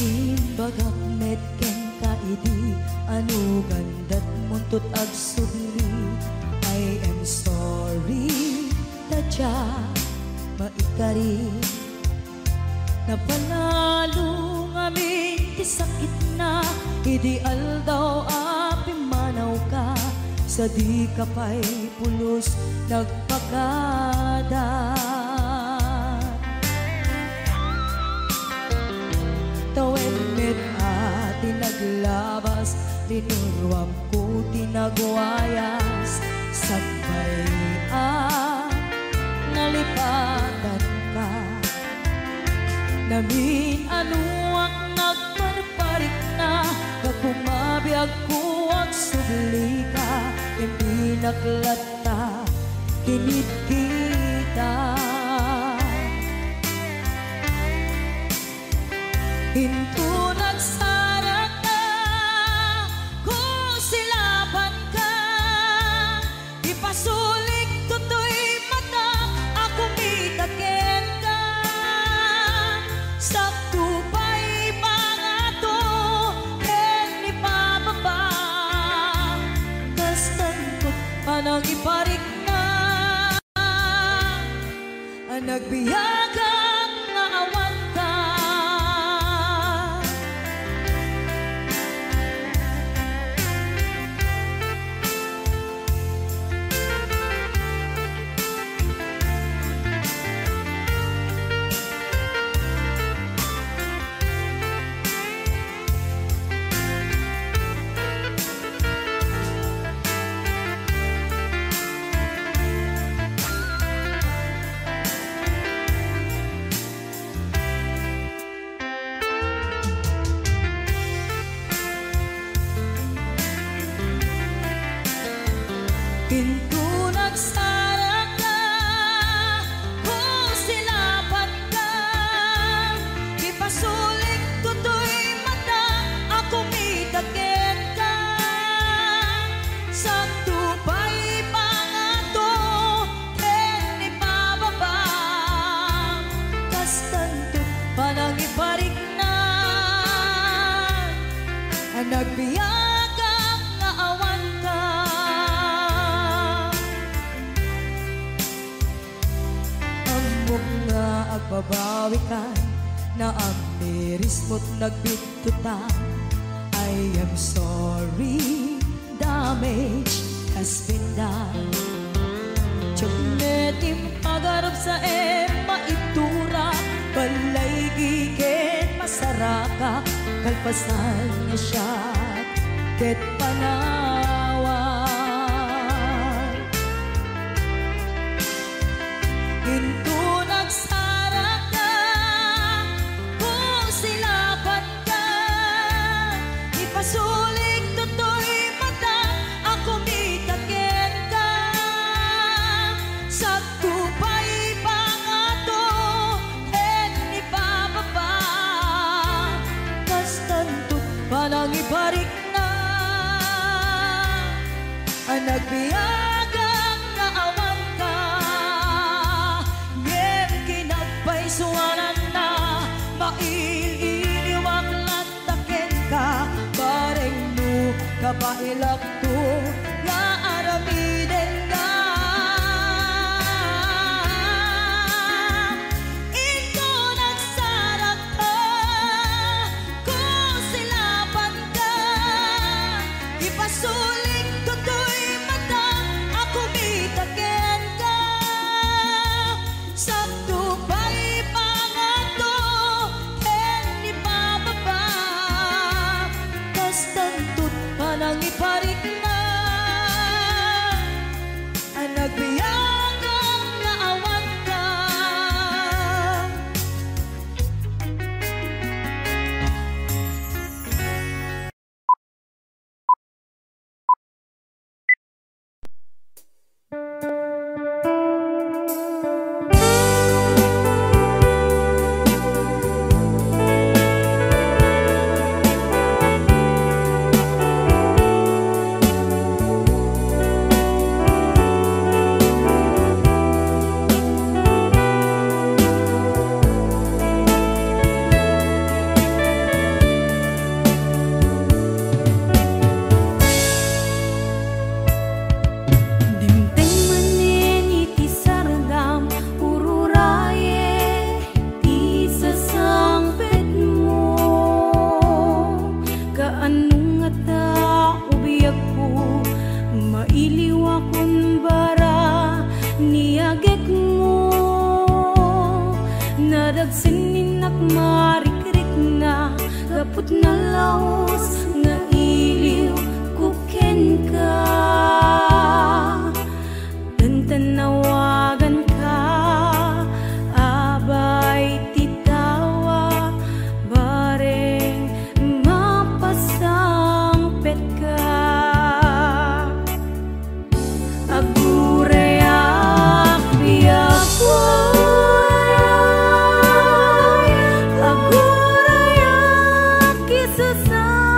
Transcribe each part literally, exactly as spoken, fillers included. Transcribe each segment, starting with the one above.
Imbagak met kenka idi anugan datmunto agsubli. I am sorry, ta diak maikari. Napanalo ngamin ti sakitna idi aldaw a pimmanawka, sadika pay pulos nagpakada. Tawen met a ti naglabas, linuruamko ti nagwayas, sakbay a nalipatanka. Namin-anoak nagparparikna, gapu mabiagko agsublika, impinak latta kinitkita. Intonak saraka, kusilapanka, ipasulik toy mata a kumita kenka. Sakto pay pangato ken ipababa, kastanto panangiparikna. A nagbiagak nga awanka. Intonak saraka, kusilapanka, ipasulik toy mata a kumita kenka. Sakto pay pangato ken ipababa, kastanto panangiparikna. A nagbiagak nga awanka. Ammok nga agbabawikan, naamirismo't nagbittutan. I am sorry, damage has been done. Diak met impagarupsa ken maitura, ballaygi ken masaraka, kalpasan nga siak ket panawan. Intonak saraka, kusilapanka, ipasulik toy mata a kumita kenka. Sakto pay pangato ken ipababa, kastanto panangiparikna. A nagbiagak nga awanka, ngem kinagpaysuananna, mail-iliwak latta kenka, bareng no kabaelakto nga aramidenka. Intonak saraka, kusilapanka, ipasulik toy mata a kumita kenka. Sakto pay pangato ken ipababa, kastanto't panangiparikna. Put nalaus nga iliw ko kenka, tantan nawaganka, abay ti tawa, bareng mapasangpetka. Agurayak, biag ko, agurayak, isu sa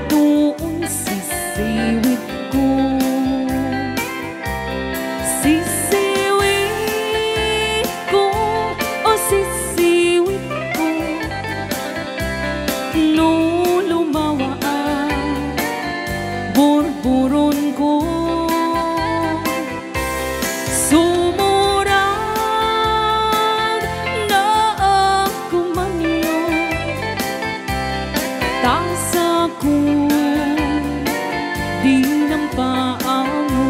Tuon sisiwitko, sisiwitko, o sisiwitko, no lumawa a burburonko. Sumurag na kumanyo, ta sako dinampa amo.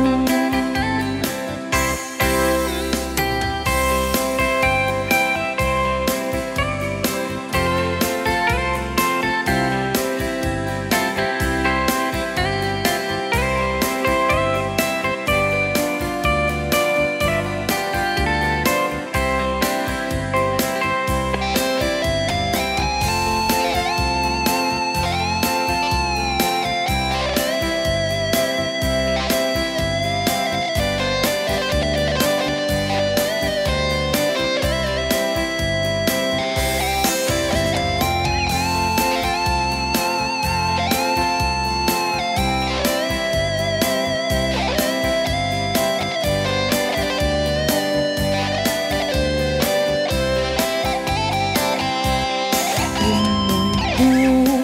Ummoyko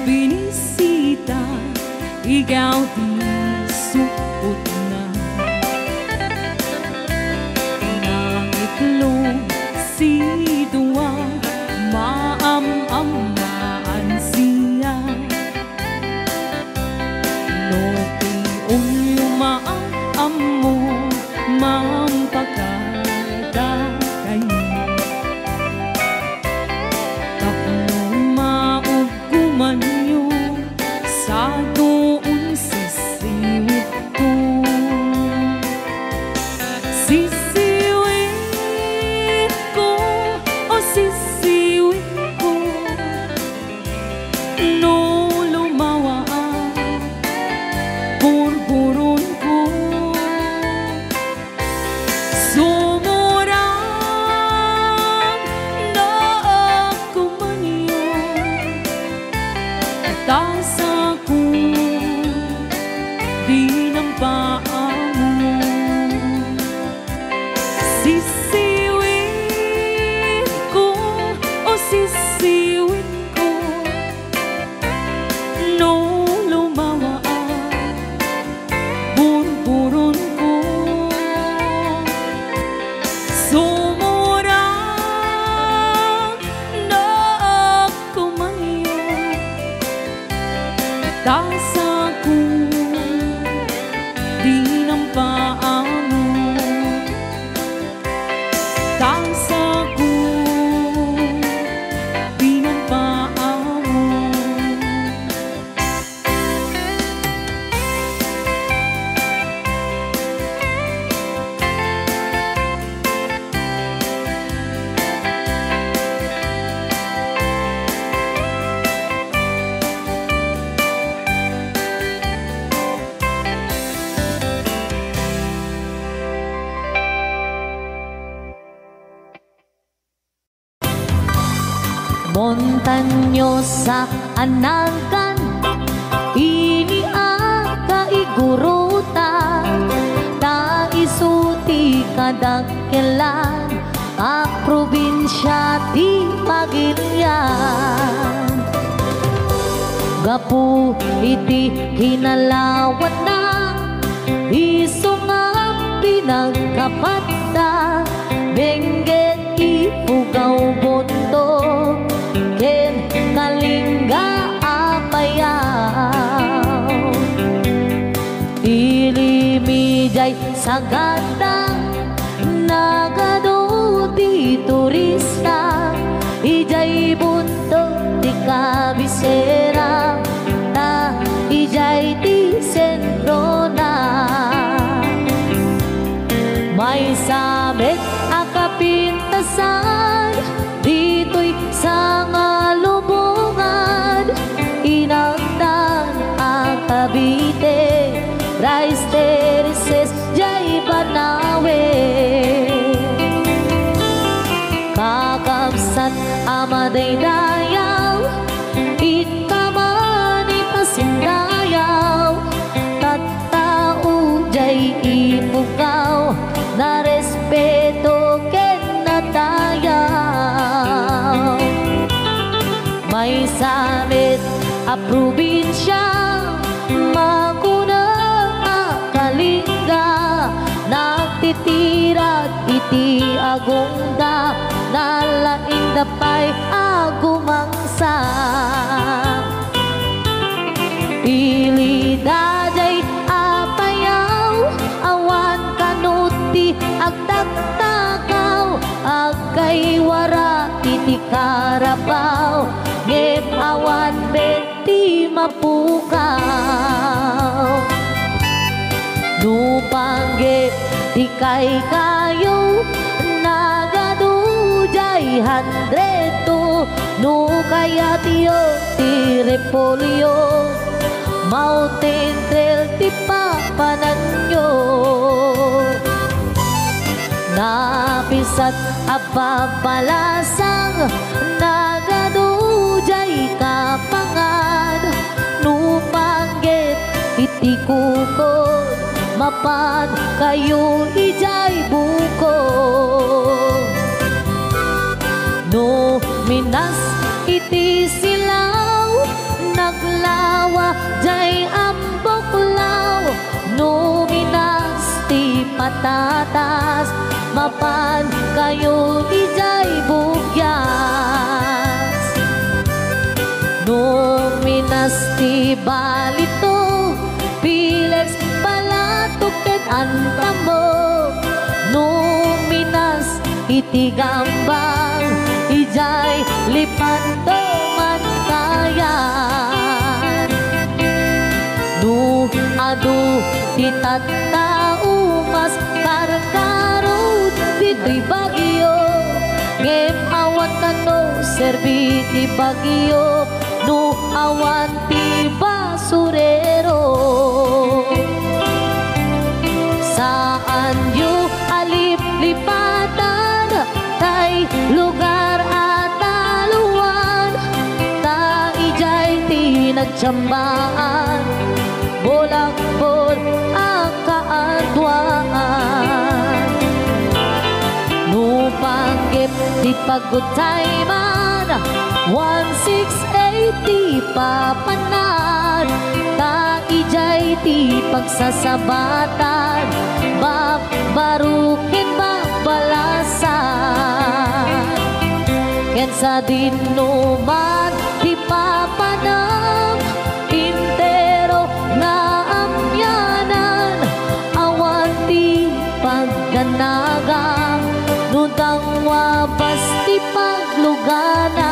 binisita, igaw ti supotna. Nangitlog sidua, maam-ammaan siya. No ti umaam-ammo, mampakadakayo. Tapno maugko manyo, sako un sisiwitko. Sisiwitko, o sisiwitko, no lumawa a burburonko. Sumurang na kumanyo, ta sako dinampa amo. Sisiwitko, o sisiwitko, no lumawa a burburonko. Sumurang na kumanyo, ta sako dinampa amo. Ta sako dinampa amo. Montañosa a nagan, ini a kaigurutan, ta isu ti kadakkelan a probinsia ti Pagilian. Gapu iti kinalawanna, isu nga pinagkapatda, Benguet, Ifugao, Bontoc, ken Kalinga, Apayao. Ilim idiay sagada, nagadu ti turista, idiay Bontoc ti kabisera, ta idiay ti sentrona. Maysa met a kapintasan ditoy sangalubongan, inagdan a Cavite, rice terraces diay Banawe. Kakabsat a madaydayaw, ita man ipasindayag. Iti rat iti agongda, nalaingda pay a gumangsa. Ili daydiay a payaw, awan kano ti agtaktakaw, agkaywara iti karabaw, ngem awan met ti mapukaw. No panggep ti kaykayo, nagadu jay hundred two. No kayatyo ti repolyo, Mountain Trail ti papananyo. Napisat a babalasang, nagadu jay kapangan. No panggep iti kukod, mapan kayo idiay bukod. No minas iti silaw, naglawa jay ambuklaw. No minas ti patatas, mapan kayo idiay bugyas. No minas ti balito, pilex, balatok ket antamo. No minas iti gambang, idiay lipanto mankayan. No adu ti tattaumas, karkarod ditoy Baguio, ngem awan kano serbi ti Baguio no awan ti basurero. Saanyo a liplipatan tay lugar a taluan, ta idiay ti nagtsambagan, bulakbol a kaaduan. No panggep ti pagutayman, one six eight ti papanan, ta idiay ti pagsasabatan, babbaro ken babbalasan. Ken sadinoman ti papanam, intero nga amianan, awan ti pagdanagam, no dangwabas ti pagluganam.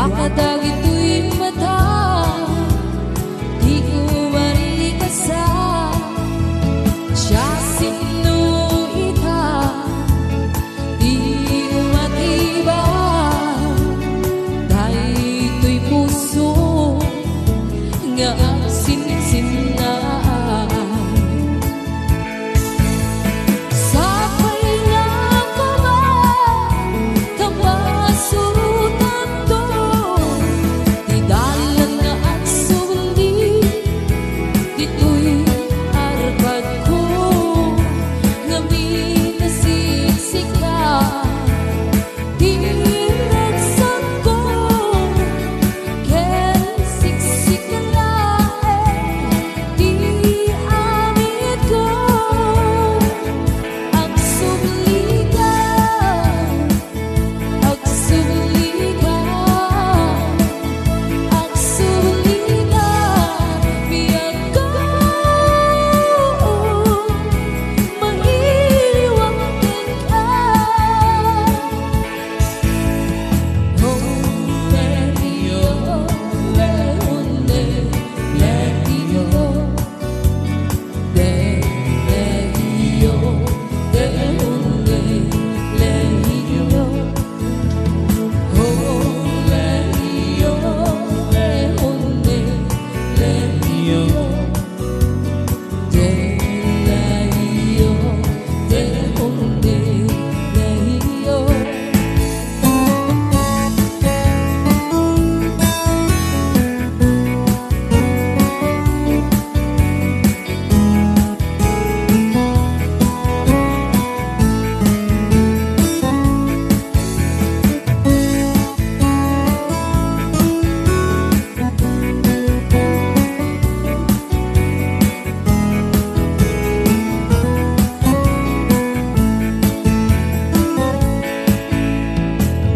Kadagitoy mata, ti umarikasa, siasino ita, ti umatibay, daytoy puso nga agsinsinnaay. Sapay nga koma, kapasurotanto, ti dalan nga agsubli, ditoy arpadko, nga minasiksika. Ti ragsakko ken siksika laeng ti amitko. Agsublika, agsublika, agsublika, biagko, mailiwak kenka.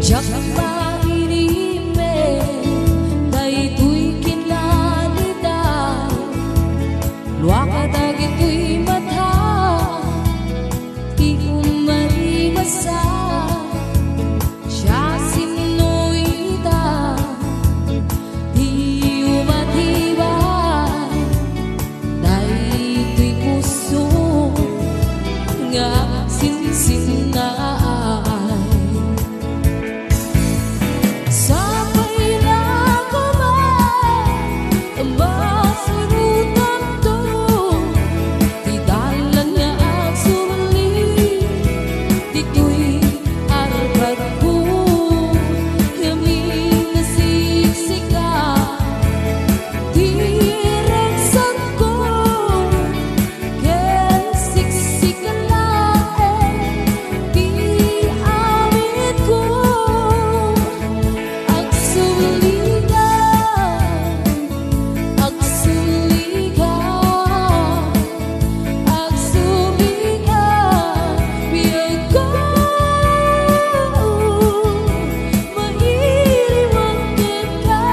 Diak mairimen daytoy kinanida. Luaka dagitoy mata, ti umarikasa. Siasino ita, ti umatibay, daytoy puso nga agsinsinnaay. Sapay la koma, masurotanto, ti dalan nga agsubli, ditoy arpadko, nga minasiksika, ti ragsakko, ken siksika laeng ti amitko. Agsublika, agsublika, agsublika, biagko, mairiwak kenka.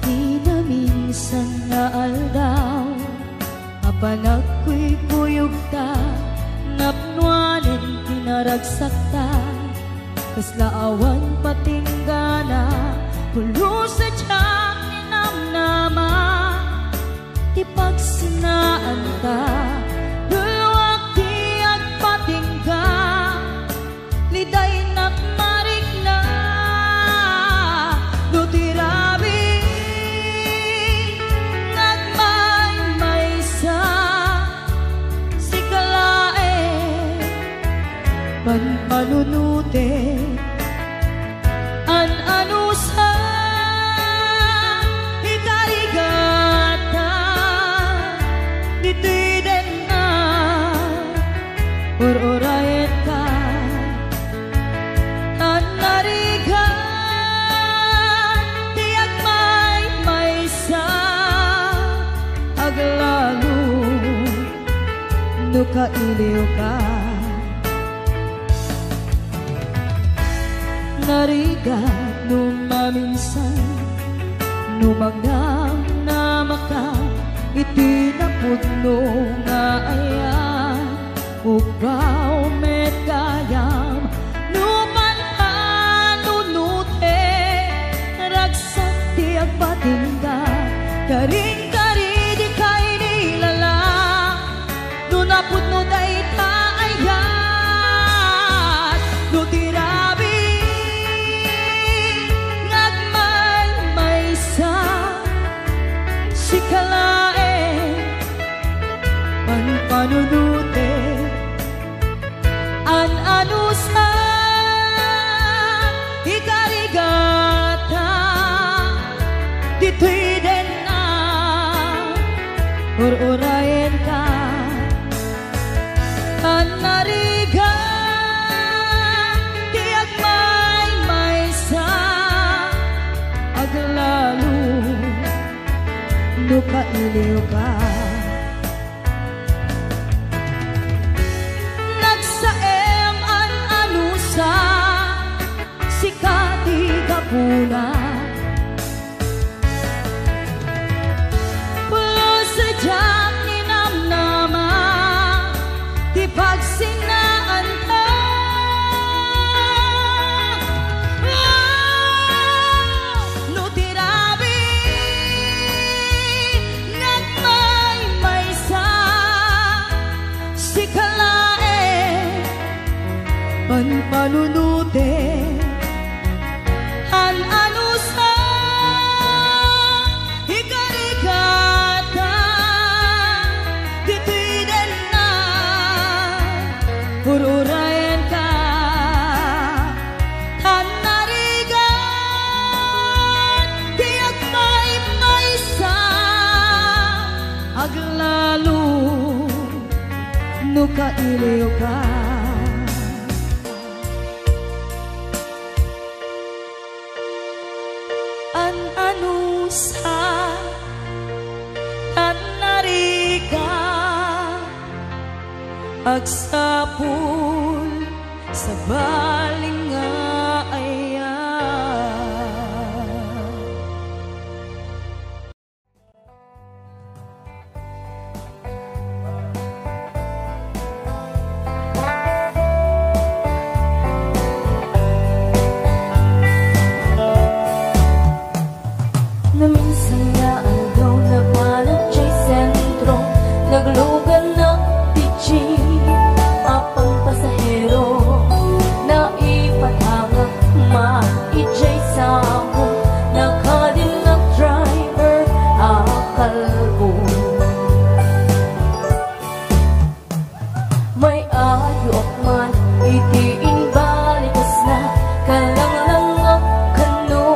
Ti naminsan nga aldaw, a panagkuykuyogta, napnuanen ti naragsakta, kasla awan patinggana, pulos a diak ninamnama. Ti Kailiwka. Narigat no maminsan, no magnamnamaka iti napudno nga ayan, ugaw met gayam no panpanunotek, ragsak ti agbatingga, karin-kari dikay ni lala. No napudno dayta ayat, no ti rabii nga agmaymaysa, sika laeng panpanunotek. An-anusa ikarigata, ditoy denna ur-urayenka. An narigat ti agmaymaysa, aglalo no kailiwka. Nagsaem an-anusa, sika ti gapuna. Pulos diak ninamnama ti pagsinnaanka. No ti rabii nga agmaymaysa, sika laeng panpanunotek. An-anusa ikarigata, ditoy denna ur-urayenka. An narigat ti agmaymaysa, aglalo no kailiwka. An-anusa, an narigat, agsapul, sabali nga ayat. Naminsan nga aldaw, nagmanag jay sentro, nagluganak ti jeep a pampasahero, naipatangak man idiay sako, nakadin nga driver a kalbo. May-ayoak man iti imbalikasna, kalanglangak kano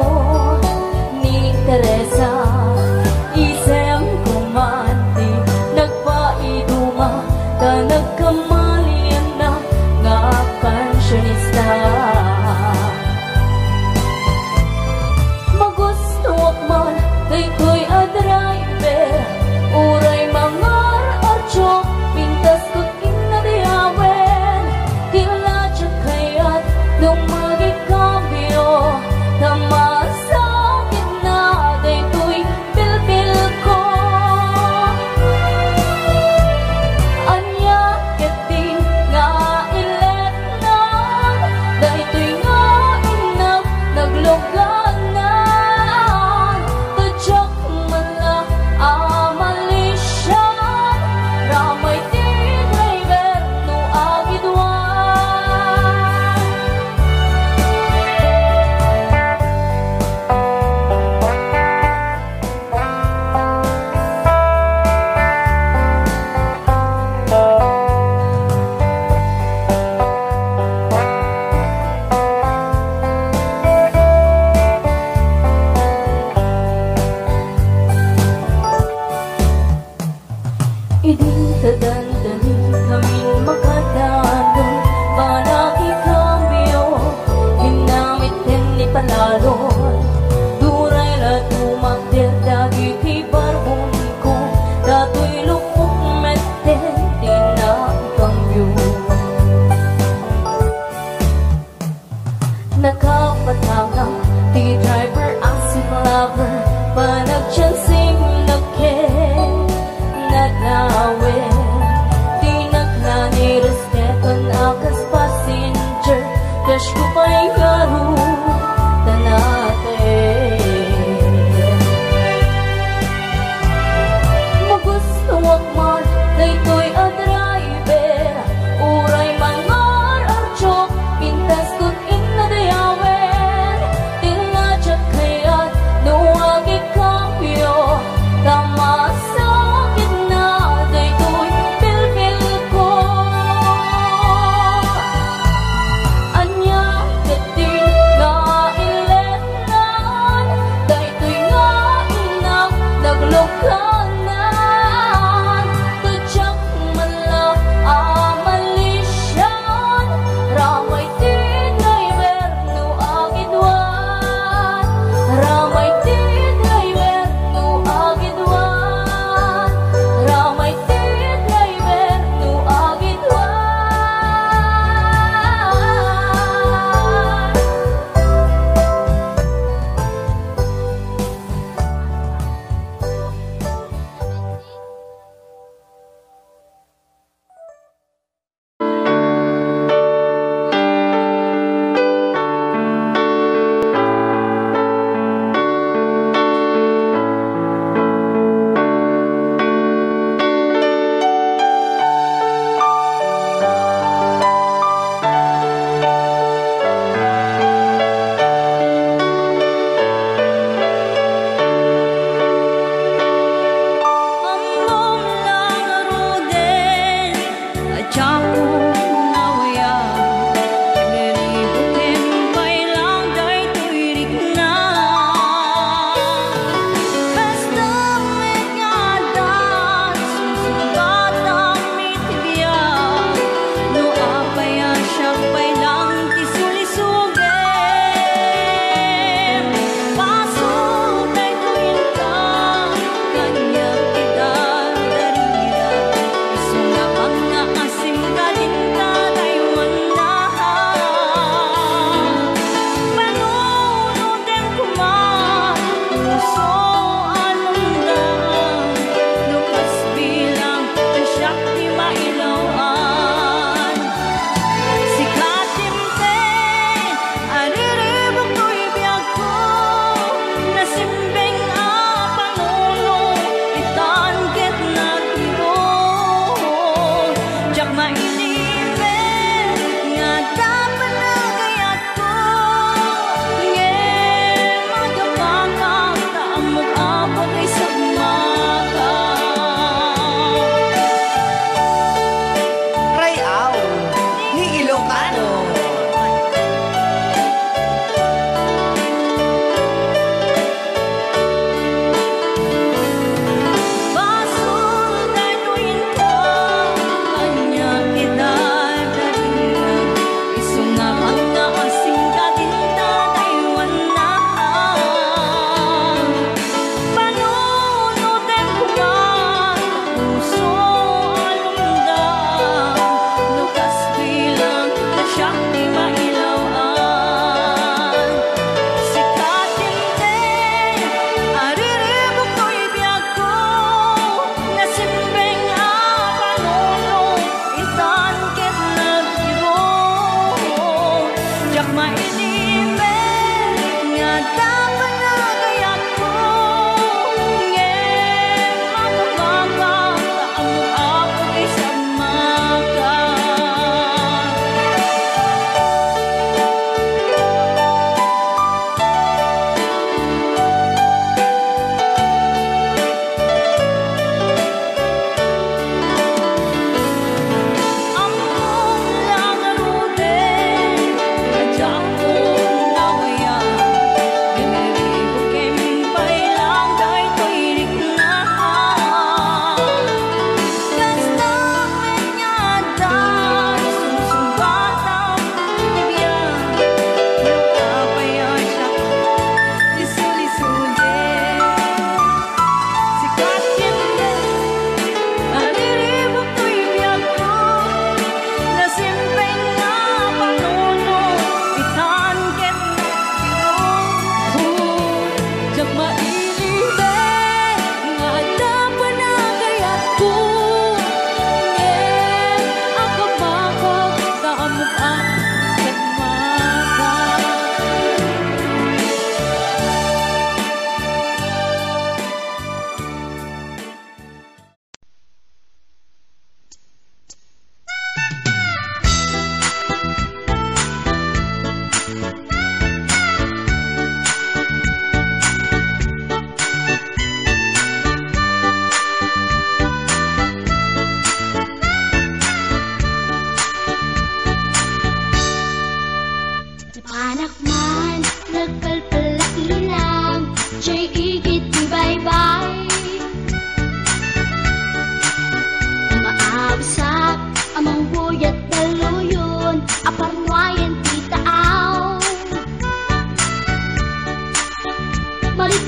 ni Teresa. Isemko man ti nagpaiduma, ta nagkamalianna nga kansionista. Magustoak man daytoy a driver, uray mangar-ardiok, pintasko inna ti awen. Ti la diak kayat no magikambio, ta masakitna daytoy bilbilko. Ania ketdi nga ilet Daytoy nga innak nagluganan, ta diak man la a malisian, ramay ti driver no agidwan. Idin ta dandani ngamin makadanon, panagikambio, hinamiten ni palalon. Duray la tumakder dagiti barbonko, datoy lupok metten ti na Driver, asin lover, panagchansing nagke, nagawid. Di nakna ni respeton a kas passenger, kas ko pay ngarud, tanate. Magustuak man daytoy a driver, uray mangar-archok, pintas ket inna dayawen. Ti nga diak kayat no agikambio, ta masakitna daytoy pilpilko. Ania ketdi nga ilet nan daytoy nga innak naglukanan. Ket diak man la a malisian, ramay ti driver no agiduan. Ramay ti driver no agiduan. Ramay ti driver no agiduan. Ammom la ngaruden a diak nawayan, naributem pay lang daytoy rikna. Basta met nga adda, sumsumbatam iti biag, no apay a siak pay lang ti sulisogem. Basol daytoy inka, kaniak ti dardarira, isu nga pangngaasim kadinta daywanna. Panunotem koma, puso a lumdam, no kas bilang, ta siak ti mailaw-an. Sika ti mteng a riribuk toy biagko, nasimbeng a panunot itan ket nagiro. Diak mailimed nga adda panagayat Ray-aw ni Ilocano. Basol daytoy inka, ania ti dardarira? Isu nga pangngaasim kadinta daywanna. Panunotem koma, puso a lumdam, no kas bilang, ta siak ti mailaw-an. Sika ti mteng a riribuk toy biagko, nasimbeng a panunot itan ket nagiro. Diak mailimed nga adda panagayatko, ngem makamaka ta ammo, Apo, ti sammaka.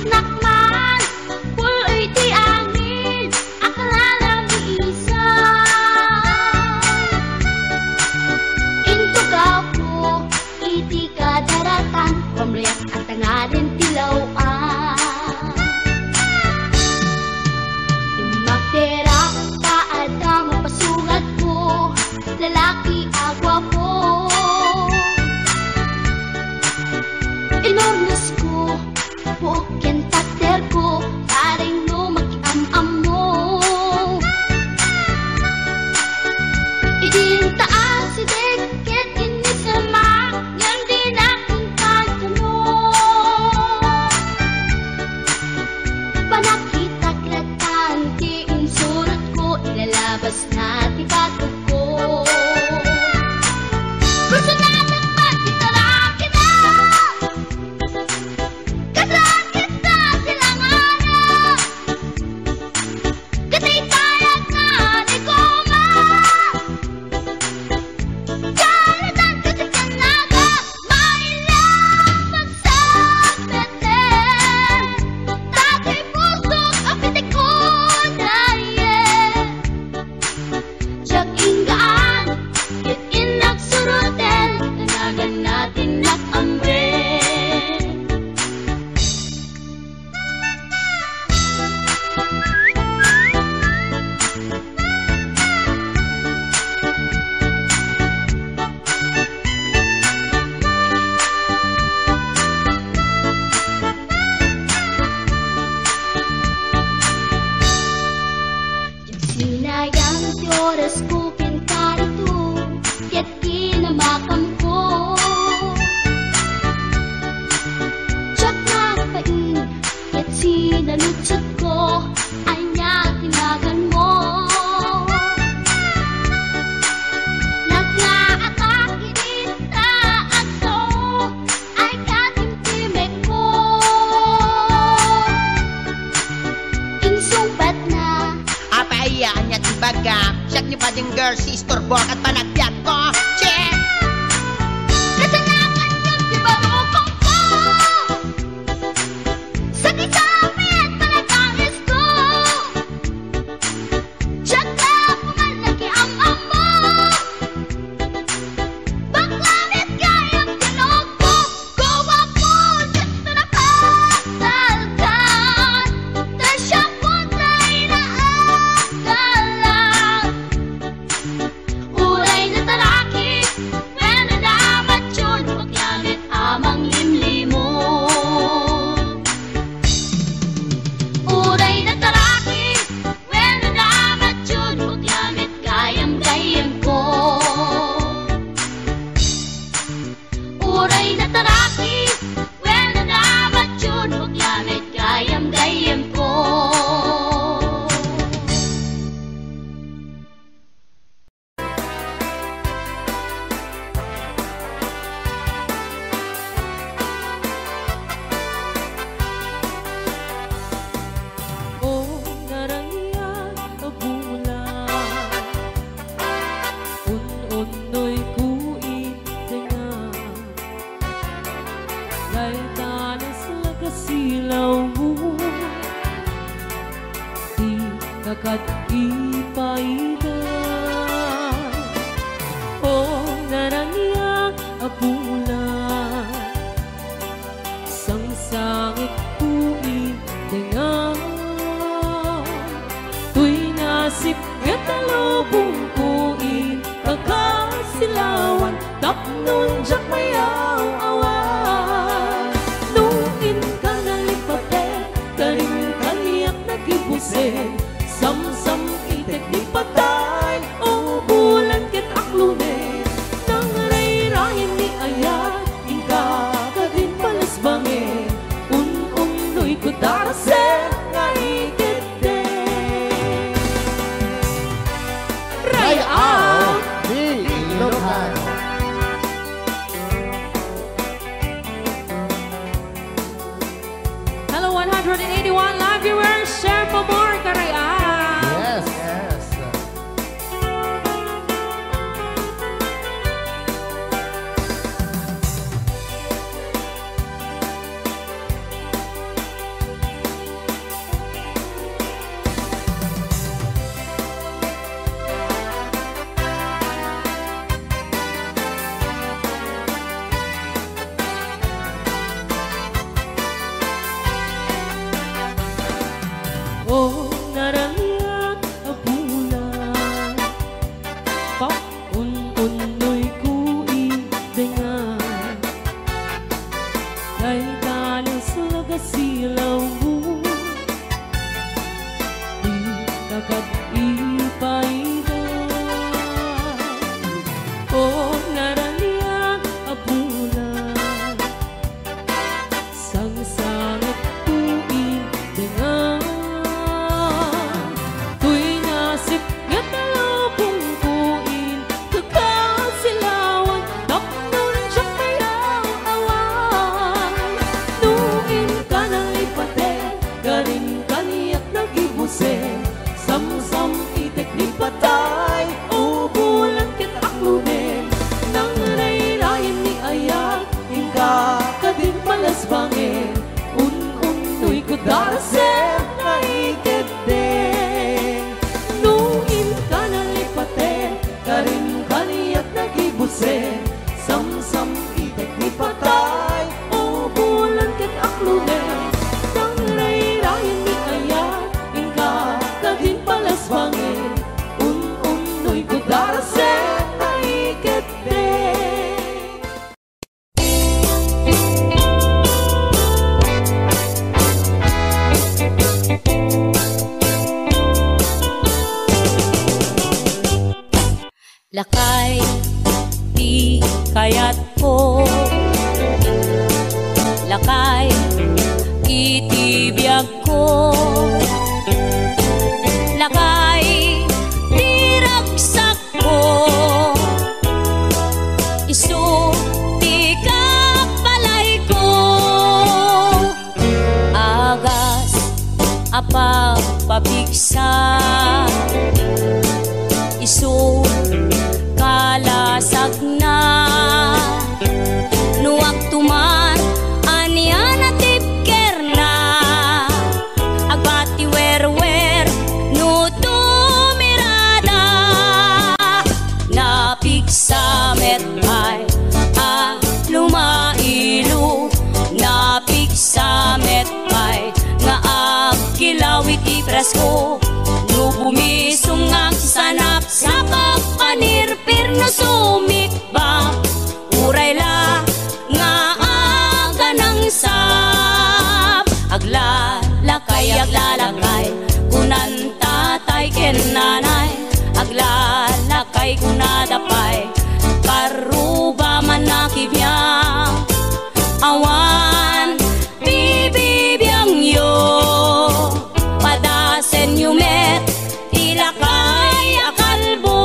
Nakman, pul-oy ti angin, aklanami isa. Intugaw ko iti kadaratan, pamriak a tangaden ti law-an. Immakderak ta adda mapasungatko, lalaki a guapo. Inurnosko, buok ken pader ko, bareng no makiam-ammo. Idin ta asideg ket innisemak, ngem dinak inkantano. Panakitak latan ti insurotko, ilalabasna ti batogko. Personatak pati tarakita. Kadrakit na silangana. Kataytayak na ni Goma. Kalatan ka ti kanaga. Maila magsapeten. Tatay pusok a pitikon na, yeah. Diak inggaan, ket innak suroten, tanagan na ti innak amben. Sinayang ti orasko ken karito, ket kinamakamko. Diak nagpain, ket sinaludsodko, ania ti naganmo? Nagngaatak idi ta agso, ay katimtimekko. Insungbatna. Apay, ania ti bagam? Siak ni Bading Girl, si istorbo ket panagbiagko. Che! Kasanakan ket ti barukongko. Sakit sa amin, panagbangisko. Diak la pumal nakiam-ammo. Bakla met gayam ti lukbo. Guwapo, diak to napatalkan. Ta siak pay ti inaagalan. Uray nataraki, wenno namatyon, bakla met a manglimlimo. Uray nataraki, wenno namatyon, bakla met gayam-gayyemko. Uray nataraki, wenno namatyon, bakla met gayam-gayyemko. O narangiag a bulan, un-unnoyko iti tengnga. Dayta nasla kasilawmo ti kakadipayda. O narangiag a bulan, sangsangitko iti tengnga. Toy nasip ket alubongko iti kakasilawan. Tapno diak mayaw-awan. No inka nalipatek, karin kaniak nagibusen. Samsam-itek ni patay, o bulan ket aklonen. Nangrayrayem ni ayat, inka kadin palasbangen. Un-unnoyko darasen nga iket Ray-am ti Ilocano. Hello, one hundred eighty-one live viewers. Share for more, Karay-am. Yes. Yes. O naraniag a bulan, paun-unnoyko idengngay. Dayta naslagasilawmo, dika kad ipaiday. O naraniag a bulan, sangsangetko idengngay. Toy nasipnget a lubongko, intedka silawan tapno diak pay aw-awan. No inka nalipaten, karin kaniak nagibusen, samsam-itek ni patay, o bulan ket aklonen. Nangrayrayen ni ayat, inka kadin palasbangen, un-unnoyko darasem nga ikeddeng. No inka nalipaten, karin kaniak nagibusen, samsam-itek ni patay, o bulan ket aklonen. Nangrayrayen ni ayat, inka kadin palasbangen, un-unnoyko darasem nga ikeddeng. Lakay ti kayatko, lakay iti biagko, lakay ti ragsak ko, isu ti kapalayko. Agas a pagpapigsa, isu kalasagna. No agtuman, ania natibkerna? Agbati werwer no tumirada. Napigsa met pay a lumailo, napigsa met pay nga agkilaw iti presko. No bumisong nga agsanapsap, agpanirpir no sumikbap, uray la nga aganangsap. Aglalakay, aglalakay, kunan tatay ken nanay. Aglalakay, kunada pay, parruba man a kibiang. Awan bibibiangyo, padasenyo met ti lakay a kalbo.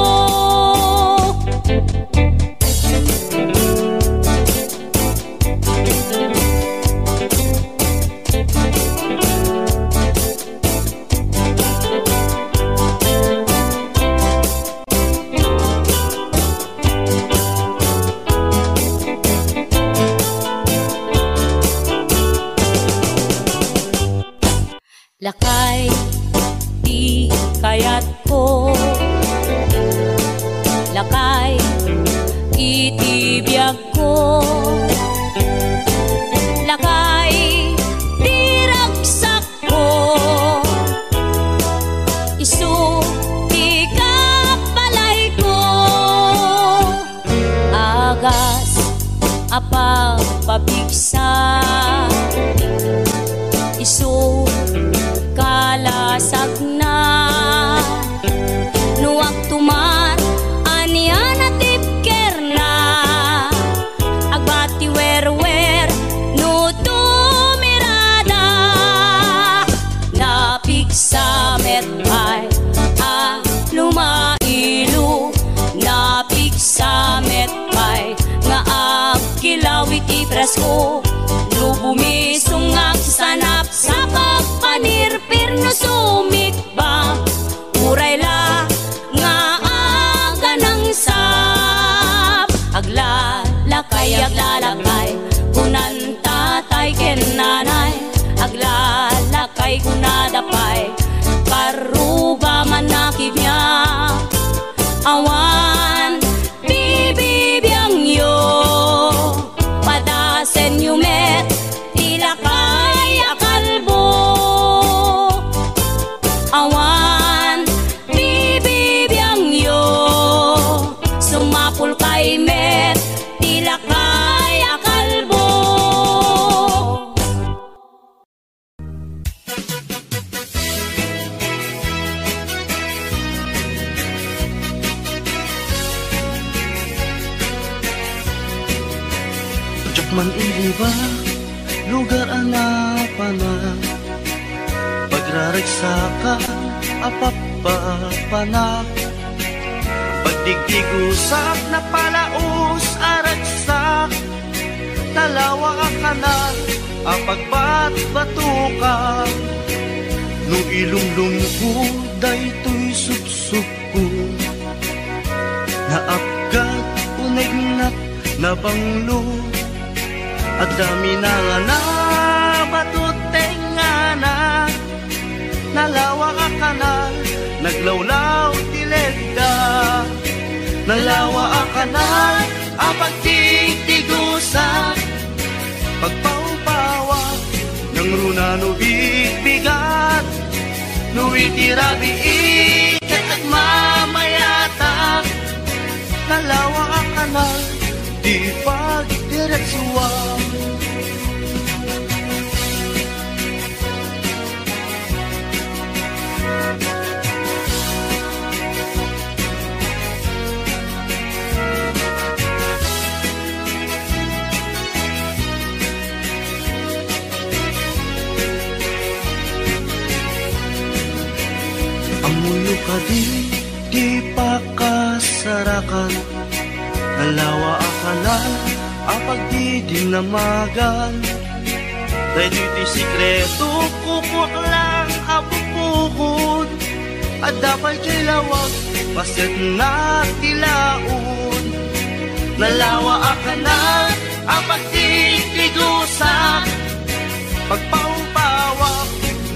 Lakay ti kayatko, lakay iti biagko, lakay ti ragsakko, isu ti kapalayko. Agas a pagpapigsa, isu kalasagna. No agtuman, ania natibkerna? Agbati werwer no tumirada. Napigsa met pay a lumailo, napigsa met pay nga agkilaw iti presko. No bumisong nga agsanapsap, agpanirpir no sumikbap, uray la nga aganangsap. Aglalakay, aglalakay, kunan tatay ken nanay. Aglalakay, kunada pay, parruba man a kibiang. Awan bibibiangyo, padasenyo met ti lakay a kalbo. Panak, pagraragsakan a papapanak. Pagdigdigusak, napalaos a ragsak. Nalawa a kanal a pagbatbatukan. No ilumlumko daytoy supsupko, naapgat, unegnat, nabanglo. Adda minangana, bato tengngana. Nalawa a kanal, naglawlaw ti legda. Nalawa a kanal a pagtigtigusak, pagpawpawak, nangruna no bigbigat. No iti rabii ket agmamayatak, nalawa a kanal ti pagdiretsuan. Ammoyo kadi ti pakasarakan, nalawa a kanal a pagdidinamagan. Daytoy ti sekreto, kukuak lang a bukbukod. Adda pay diay lawag, pasetna ti laod. Nalawa a kanal a pagtigtigusak, pagpawpawak,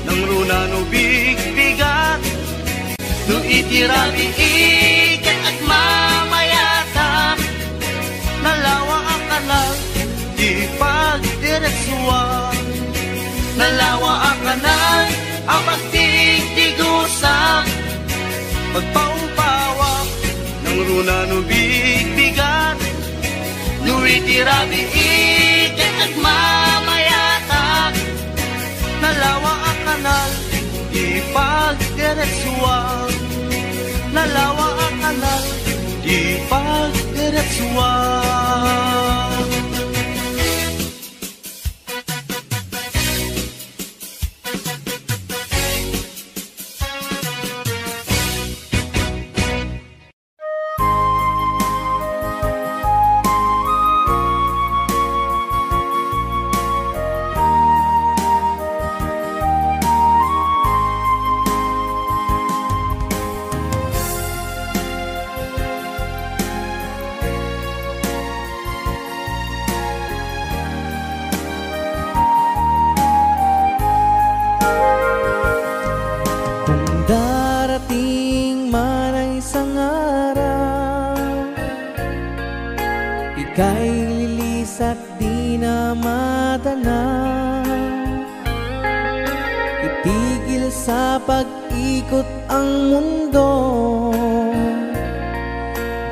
nangruna no bigbigat. No iti rabii ket agmamayatak, nalawa a kanal ti pagdiretsuan. Nalawa a kanal a pagtigtigusak, pagpawpawak, nangruna no bigbigat. No iti rabii ket agmamayatak, nalawa a kanal ti pagdiretsuan. Nalawa a kanal ti pagdiretsuan. Kung darating man ay sangara, ikay lilisat di na madana. Itigil sa pag-ikot ang mundo,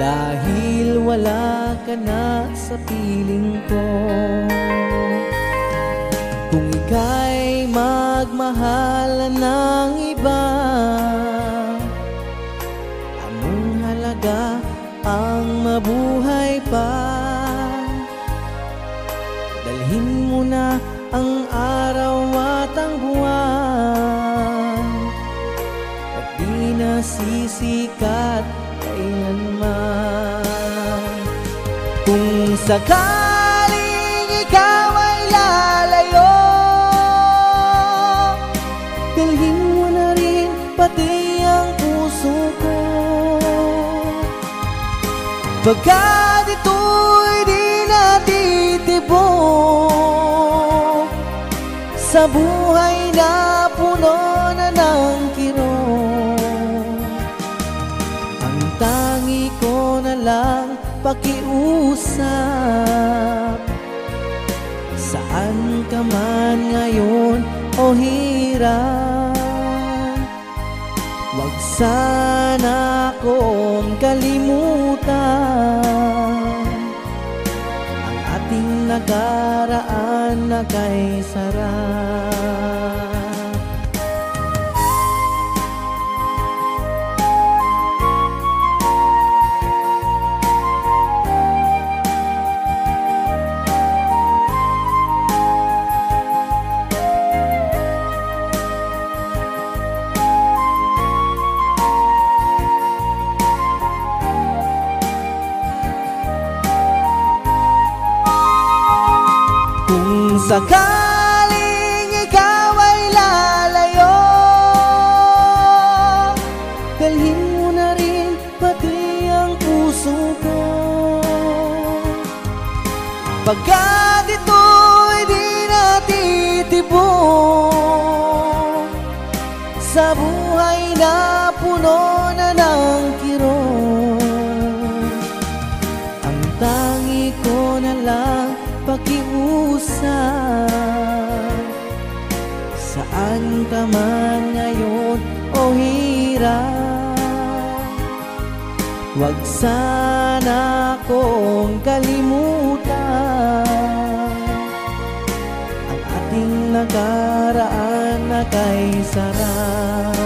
dahil wala ka na sa piling ko. Kung ika'y magmahal ng iba, anong halaga ang mabuhay pa? Dalhin mo na ang araw at ang buwan, at di na sisikat kailanman. Kung sakaling ikaw ay lalayo, dalhin mo na rin pati ang puso ko. Pagkat ito'y di natitibok sa buhay na puno na ng kirot. Ang tangi ko na lang pakiusap, saan ka man ngayon o hirap. Huwag sana kong kalimutan ang ating nakaraan na kay sarap. Kaling ikaw ay lalayo, dalhin mo na rin pati ang puso ko. Pagkat ito'y di natitibok sa buhay na puno na ng kirot. Ang tangi ko na lang pakiusap, saan ka man ngayon o hirap, huwag sana kong kalimutan ang ating nakaraan na kay sarap.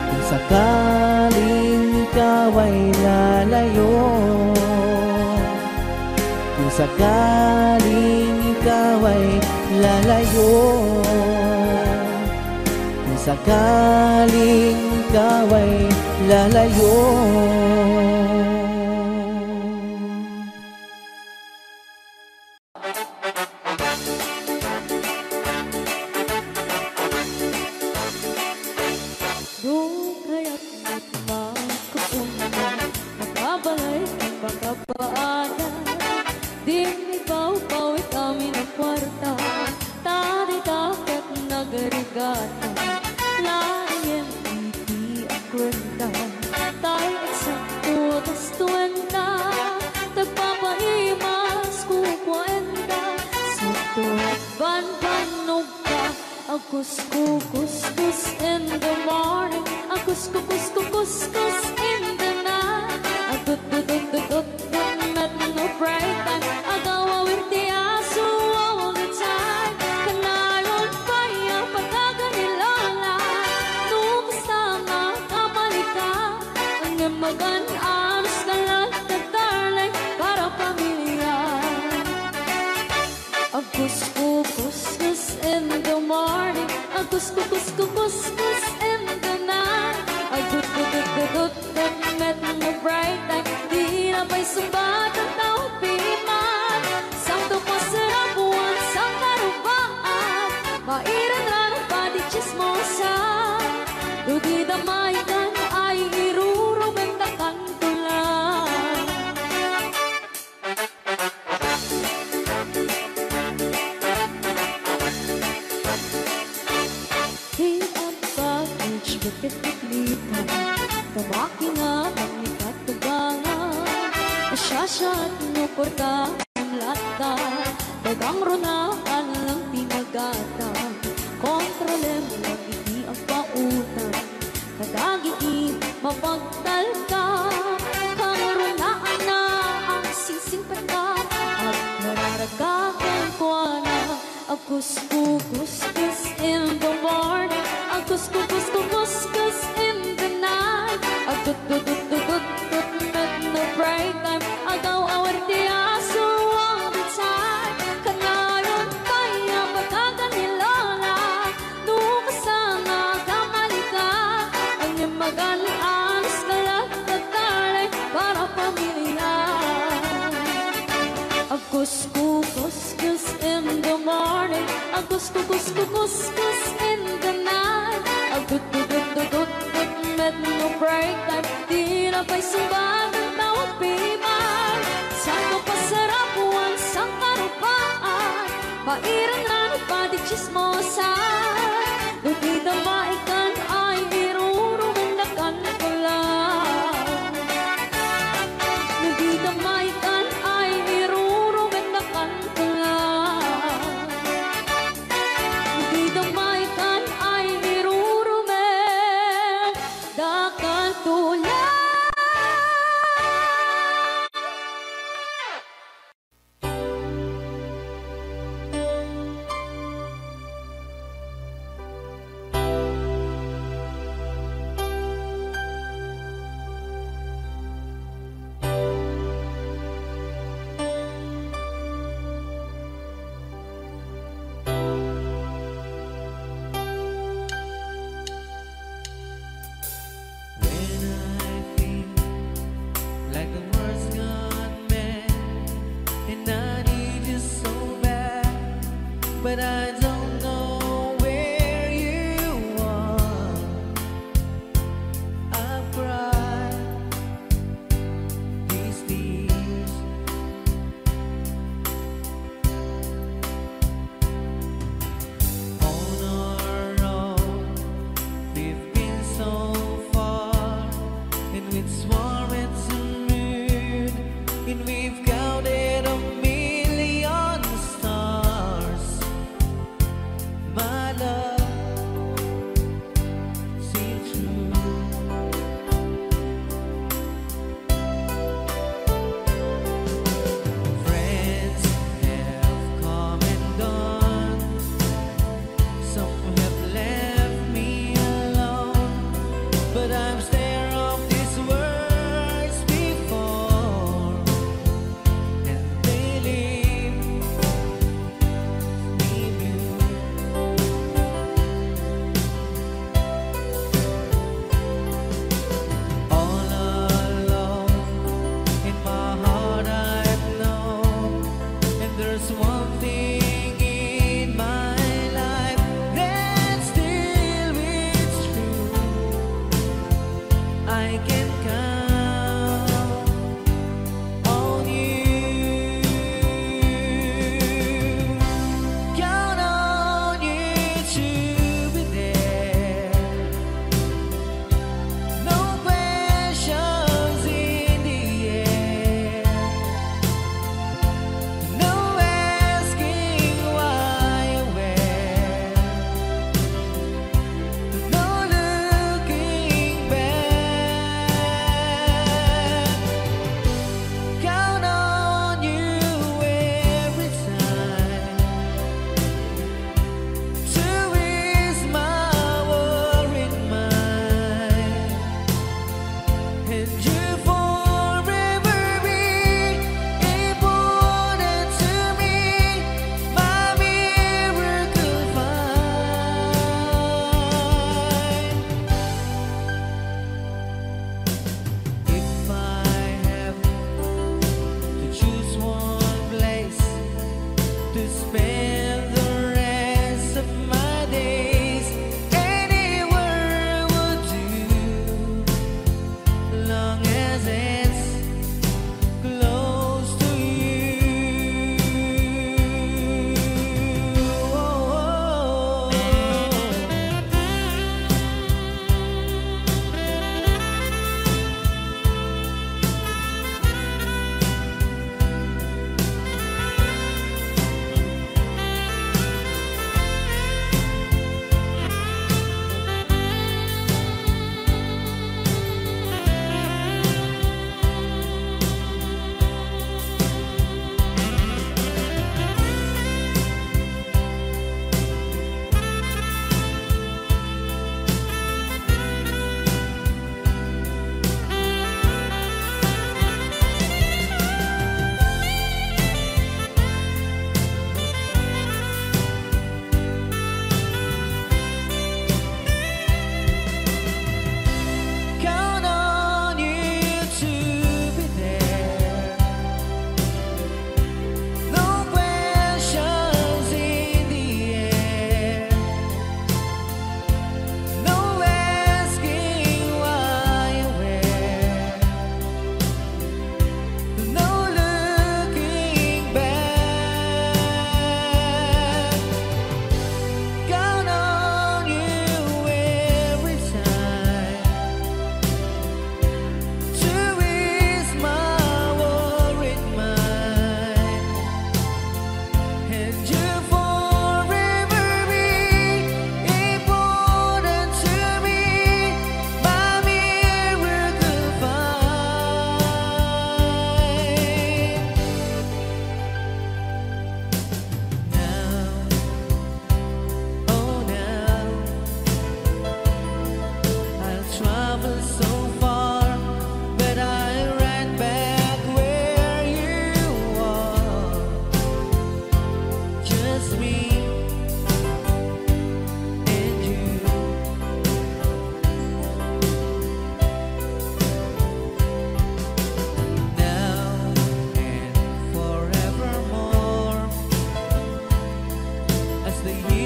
Kung sakaling ikaw ay lalayo, kung sakaling ikaw ay lalayo, kung sakaling ikaw ay lalayo, Dukayat met makapunda, makabalay ken makapaada. Dinmi pawpaw iti amin a kuarta, ta dita ket nagrigata. Laengen iti a kuenta, tay eksakto ta istuenta. Tagpapaimas kukuenta, sakto banbannog Agkuskukus in the morning, agkuskukuskukuskus in the night. Agdutdutdutdutdut met no bright time. Agaw-awir ti aso all the time. Kanayon pay a pagkakan ni Lola. No kasta nga kamalika, ngem magan-anos ka latta, darling, para pamilya. Agkuskukuskus in the morning, agkuskukuskukuskus in the night. Agdutdutdutdutdut met no bright time, di na pay sumbat ang tao piman. Sakto pasarapuan sang karubaan, mairanranan padi chismosan. No di da maikan ay irurumeng da kanto lang. Ti advantage ket itlitan, ta makina ti katubangan. Asiasiat no porka, latta, dagang runa, alang ti magata. Kontrolem lang iti agpautang. Kadagiti mapagtalka, kangrunaanna ang singsingpetna, agnararaga kenkuana. Agkuskukuskus in the morning, agkuskukuskukuskus in the night. Agdutdutdutdutdut met no bright time, agaw-awir ti aso all the time. Kanayon pay a pagkakan ni Lola. No kasano ka malika, ang imagan-anos ka lang, tatalay para pamilya. Agkuskukuskus in the morning, agkuskukuskukuskus in the night. Agdutdutdutdutdut met no break time, di na pay sumbagan tawag piman. Sa kapasarapuan, sa karupaan, mairan-ran padi chismosan. No di da maikan ay irurumendakan ko lang. No di da maikan ay irurumendakan ko lang. No di da maikan ay irurumendakan ko lang.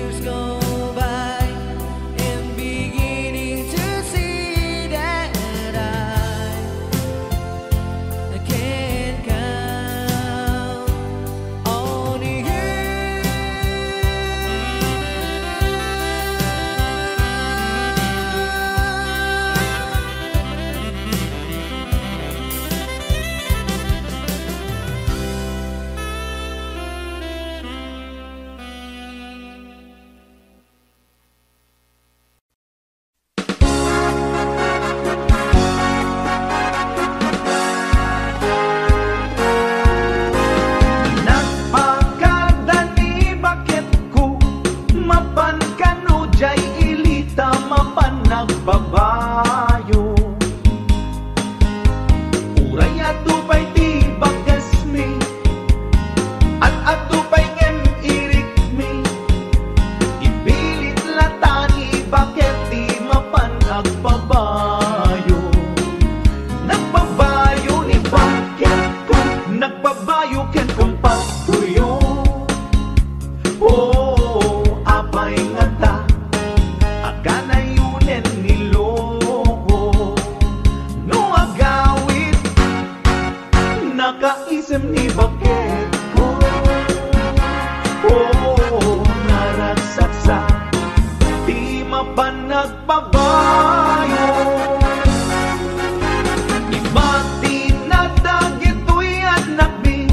Years go by, and beginning to see that I can't count on you. Nagpakada ni baketko, mapan kano jay ili ta mapan nagbabayo. Uray adu pay ti bakesmi, ad-adu pay ngem irikmi, ipilit lata ni baket ti mapan agbabayo. Nagbabayo ni baketko, nagbabayo ken kumpatkoyo. Oh, apay ngata a kanayonen ni loko? No agawid, nakaisem ni baketko. Oh, naragsaksak ti mapan nagbabayo. Ibatina dagitoy annakmi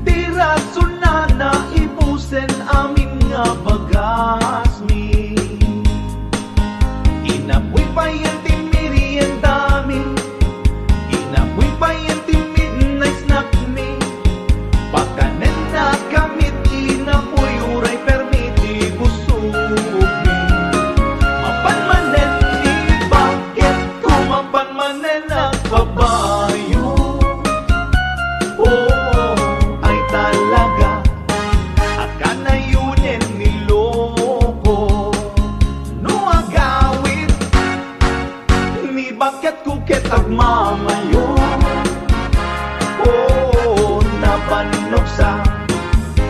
ti rason a naibusen amin nga bagasmi. Inapuy payen ti meriendami, inapuy payen ti midnight snackmi. Pakanennakami ti inapuy uray permi ti busogmi. Mapan manen ni baketko, mapan manen agbabayo. Oh, ay talaga a kanayonen ni loko. No agawid, ni baketko ket agmamayo. Oh, nabannogsa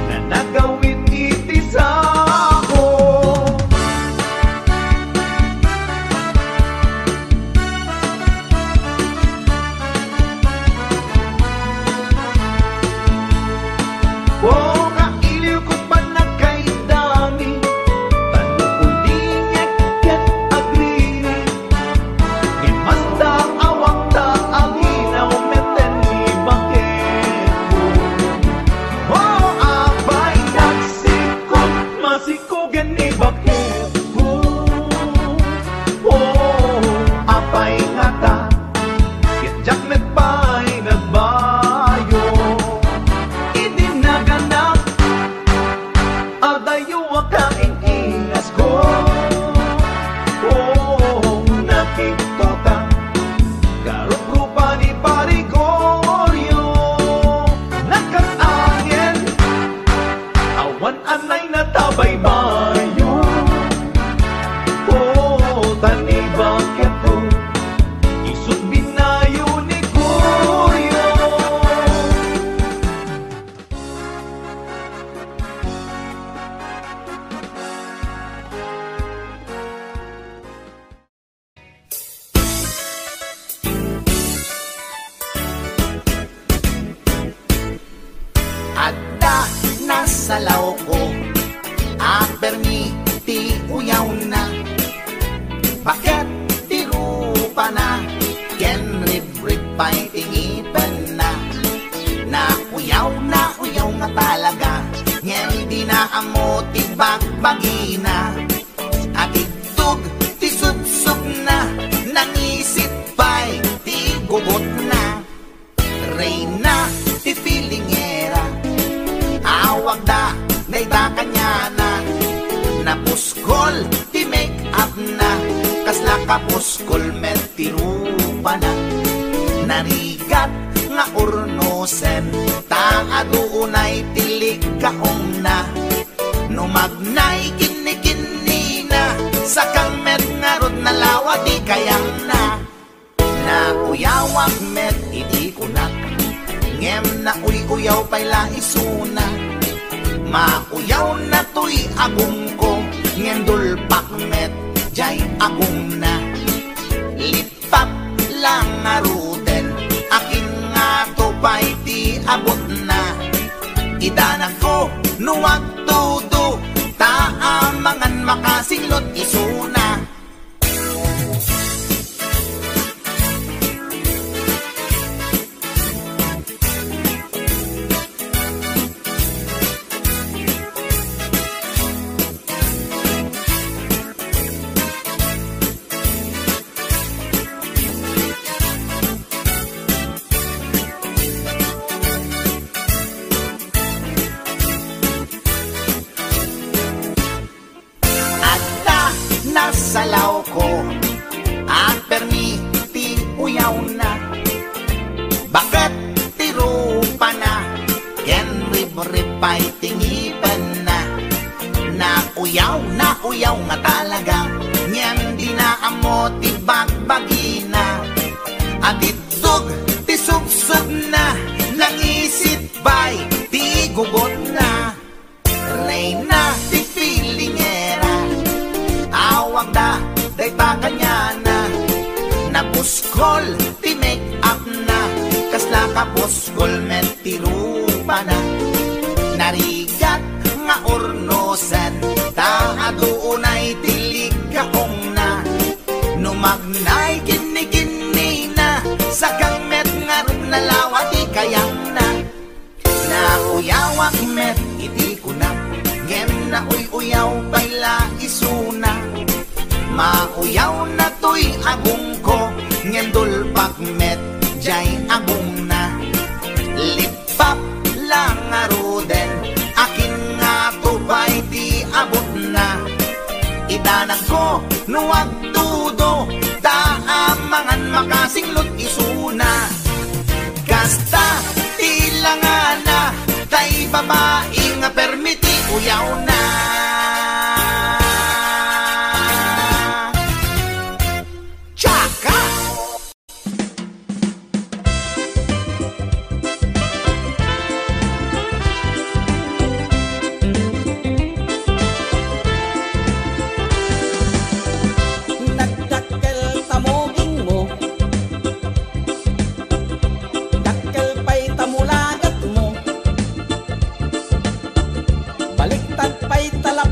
nga nagawid iti sako. Oh, kailiwko pannakaidami, tan uldingek ket agririk. Ngem masdaawak ta aginaw metten ni baketko. Oh, apay, nagsikog, masikogen ni baketko. Oh, apay ngata, ket diak met pay nagbayo. Idi naganak, adayo a kaing-ingasko. Oh, nakitota, karuprupa ni Pari Gorio. Nakas-angel, awan anay natabaybayo. Oh, tan ni baketko, isu't binayo ni Gorio. Adda nasalawko a permi ti uyawna. Baket ti rupana ken ribrib pay ti ngipenna. Nauyaw, nauyaw nga talaga, ngem dina ammo ti bagbagina. Agigtug ti subsubna, nangisit pay ti gugotna. Reyna ti filingera, awagda dayta kaniana. Napuskol ti make-upna, kasla kapuskol met ti rupana. Narigat nga urnosen, ta adu unay ti likkaongna. No magnay kinnikinnina, sakang met ngarud nalawa ti kayangna. Nauyawak met idi kunak, ngem nauy-uyaw pay la isuna. Mauyawna toy agumko, Pakmet jay agongna. Lippap la ngaruden, akin ngato pay ti abutna. Idanagko no agtudo, ta amangan makasinglot isuna. Adda nasalawko a permi ti uyawna. Baket ti rupana, ken ribrib pay ti ngipenna. Nauyaw, nauyaw nga talaga, ngem dina ammo ti bagbagina. Adiddog ti subsubna, nangisit pay ti gugotna. Reyna ti pilingera, awagda dayta kaniana. Nabuskol ti make-upna, kasla kabuskol met ti rupana. Narigat nga urnosen, ta adu unay ti likkaongna. No magnay kinnikinnina, sagang met ngarud nalawa ti kayangna. Nauyawak met iti kunak, ngem nauy-uyaw pay la isuna. Mauyawna toy agongko, ngem dulpak met jay agongna. Lippap la ngaruden, akin ngato pay ti abutna. Idanagko no agtudo, ta amangan makasinglot isuna. Kasta ti langana, tay babai nga permi ti uyawna. Tsaka! Nagdakkel ta mugingmo, dakkel pay ta mulagatmo. Baliktad pay ta la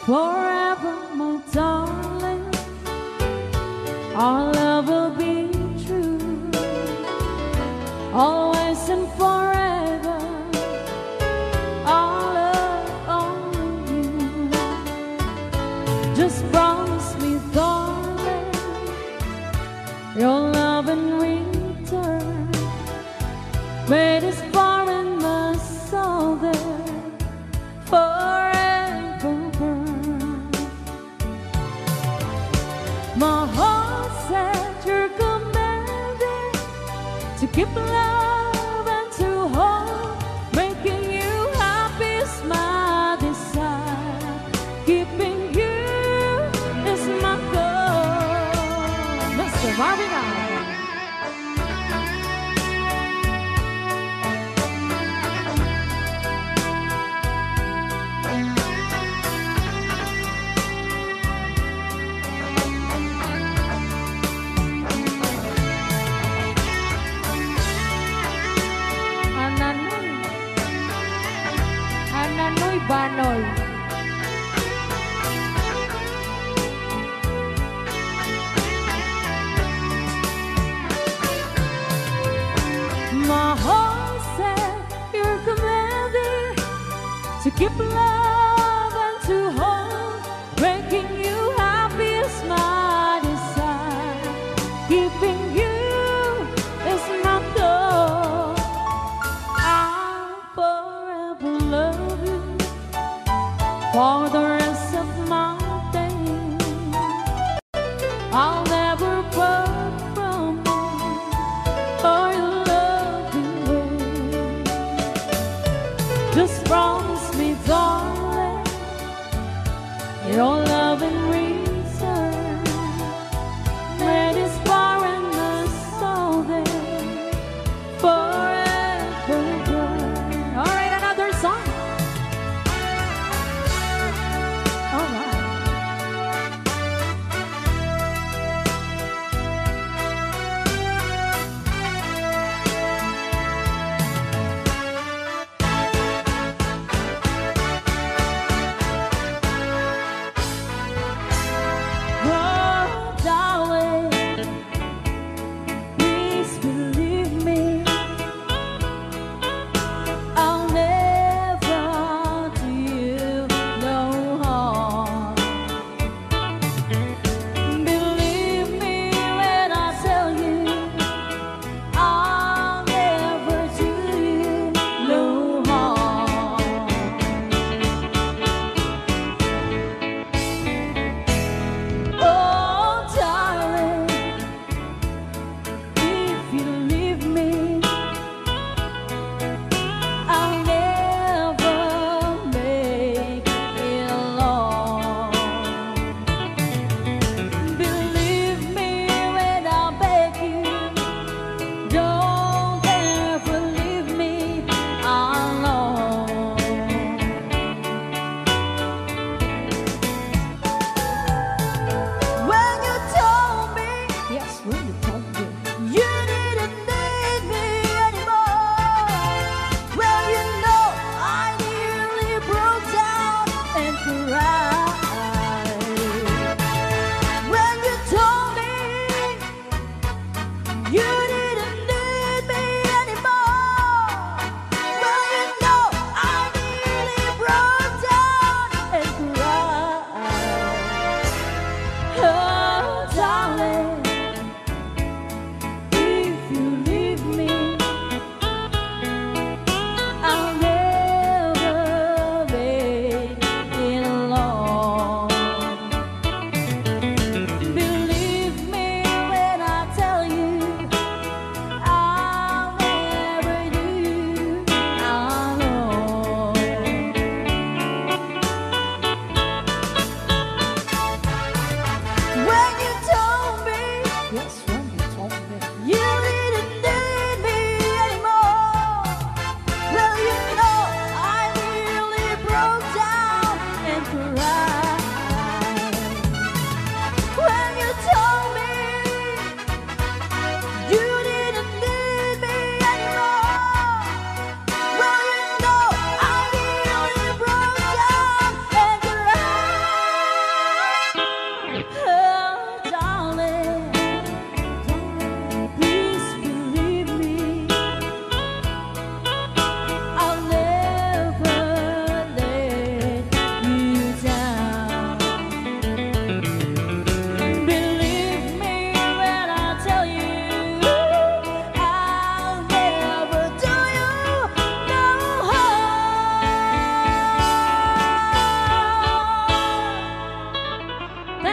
Forever, my darling, our love will be true. Always and forever, our love only you. Just promise me, darling, your love in return. May this foreign my soul there forever burn. My heart said you're commanded to keep love and to hold. Making you happy is my desire. Keeping you is my goal. Mister Marvin Alban. Ananoy. Ananoy Banoy. My heart said you're commanded to keep love and to hold. Making you happy is my desire. Keeping you is my goal. I'll forever love you for the rest of my days. I'll never part from you or your loving ways. Just promise me, darling, your love in return. May this foreign my soul there forever. All right, another song. All right.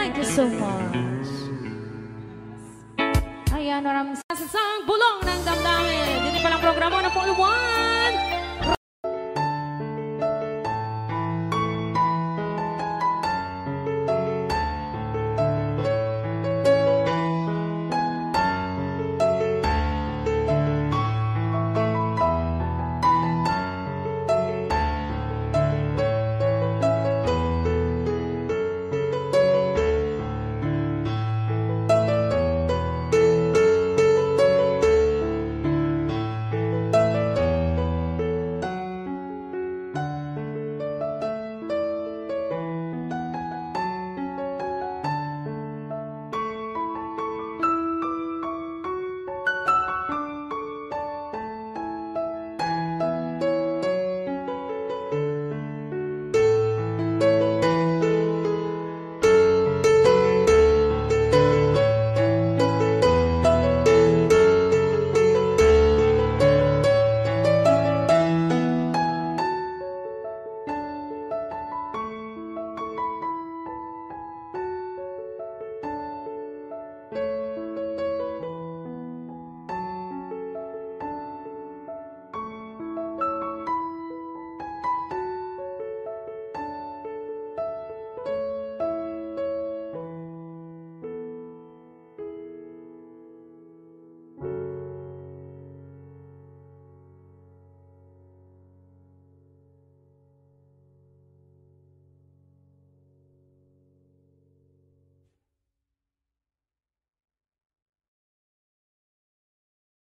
Thank you so much. Ayan, maraming sa sang bulong ng damdamin. Dito palang programa na po, Luwan.